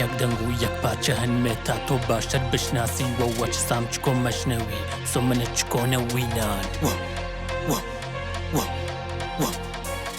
یەک دەنگ و یەک پارچە هەنمێ تا تۆ باشتر بشناسی وە وەچ سام چکۆ مەشنەوی سۆ منە چکۆنە وینان وە وە وە وە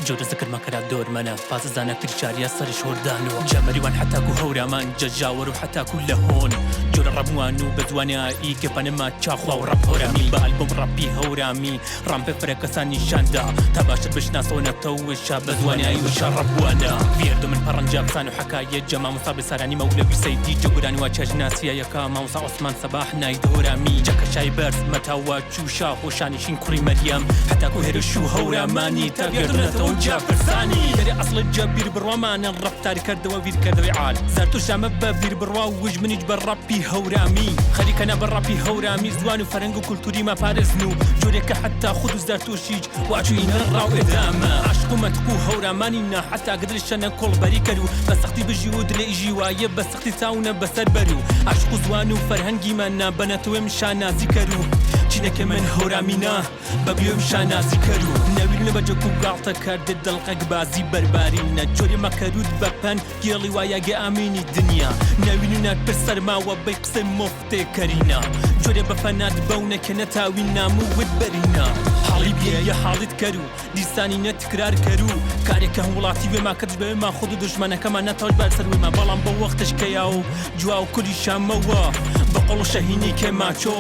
جۆرە زکر مەکەرا دۆرمەنە پازە زانە کرچاریە سەرش هۆردانوە جە مەریوان حەتاکو هەورامان جە ژاوەر و حەتاکو لە هۆن جۆرە ڕەبوان و بە زوانە ئی کە پەنەما چاخوا و ڕەپ هەورامی بە ئەلبوم ڕەپی هەورامی ڕام پێ فرە کەسان نیشاندا تا باشتر بشناسەوە نەتەوشا بە زوانایی وشە ڕەبوانە ڤیەردۆ من پەڕەنجا پسان و حەکایەت جە مامۆستا بێسارانی مەولەوی سەیدی جە گۆرانی وا چێژ ناسیە یەکا مامۆستا عوسمان سەباح ناید هەورامی جە کەشای بەرز مەتاوە چوو شاخ و شانشین کوڕی مەریەم هەتاکو هێرش و هەورامانی تا ڤیەردۆ نەتەوە جا پرسانی دەرێ ئەسڵ جە بیر بڕوامانە ڕەفتار کردەوە ویر کردەوەی عال زەرتوشا مە بە بیر بڕوا وژ منیش بە ڕەپی هەورامی خەریکە نا بە ڕەپی هەورامی زوان و فەرهەنگ و کولتوری ما پارێزن و جۆرێک کە حەتا خود و زەرتوشیچ وا چوینە ڕاو ئێدامە عاشق و مەتق و هەورامانی نا حەتا گدل شەنە کۆڵبەری کەر و بە سەختی بژی و دلێ ئیژی وایە بە سەختی چاونە بەسەر بەر و عاشق و زوان و فەرهەنگیمان نا بە نەتەوەێم شانازی کەر و چینەکێ من هەورامی نا بە گوێم شانازی کەر و نەویرنە بە جەک و گاڵتە کەردە دڵقەک بازی بەرباری نە جۆرێ مەکەروت بە پەن گێڵی وایە گێ ئامینی دنیا نەوین و نەرپر سەرماوە بەی قسەی مۆفتێ کەرینا جۆرێ بە فەنات بەونە کە نەتاوی نام و وت بەرینا حاڵی بیە یە حاڵیت کەر و دیسانی نە تکرار کەر و کارێک کە هەم وڵاتی وێما کردش بەوێما خود و دوژمەنەکەمان نەتاوش بار سەر وێما بەڵام بە وەختش کەیا و جواو کوری شامەوە بە قۆڵ و شەهینی کێ ماچۆ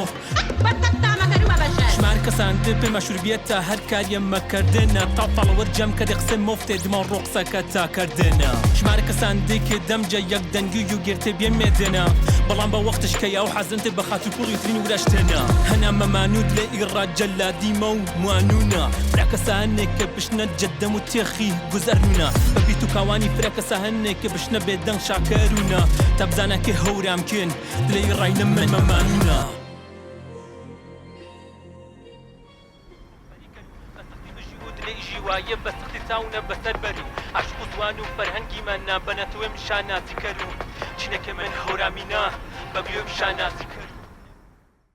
شمار کەسان د پێ مەشهور بیە تا هەر کاریە مەکردنە تا فاڵۆوەر جەم کەدێ قسەی مۆفتێ دما ڕۆ قسەکە تا کردنە شمار کەسان د کێ دەمجە یەک دەنگی و گرتێ بیە مێدنە بەڵام بە وەختش کە یاو حەزنتێ بە خاتر پوڵی ترین ورەشتنە هەنا مەمانوت لێ ئیڕا جەلادیمە و موانونە فرە کەسانێ کە بشنە جەدەم و تێخی گوزەرنونە بە بیت و کاوانی فرە کەسانێ کە بشنە بێدەنگ شاکەرونە تا بزانە کێ هەورام کێن لێی ڕاینە من مەمانونە.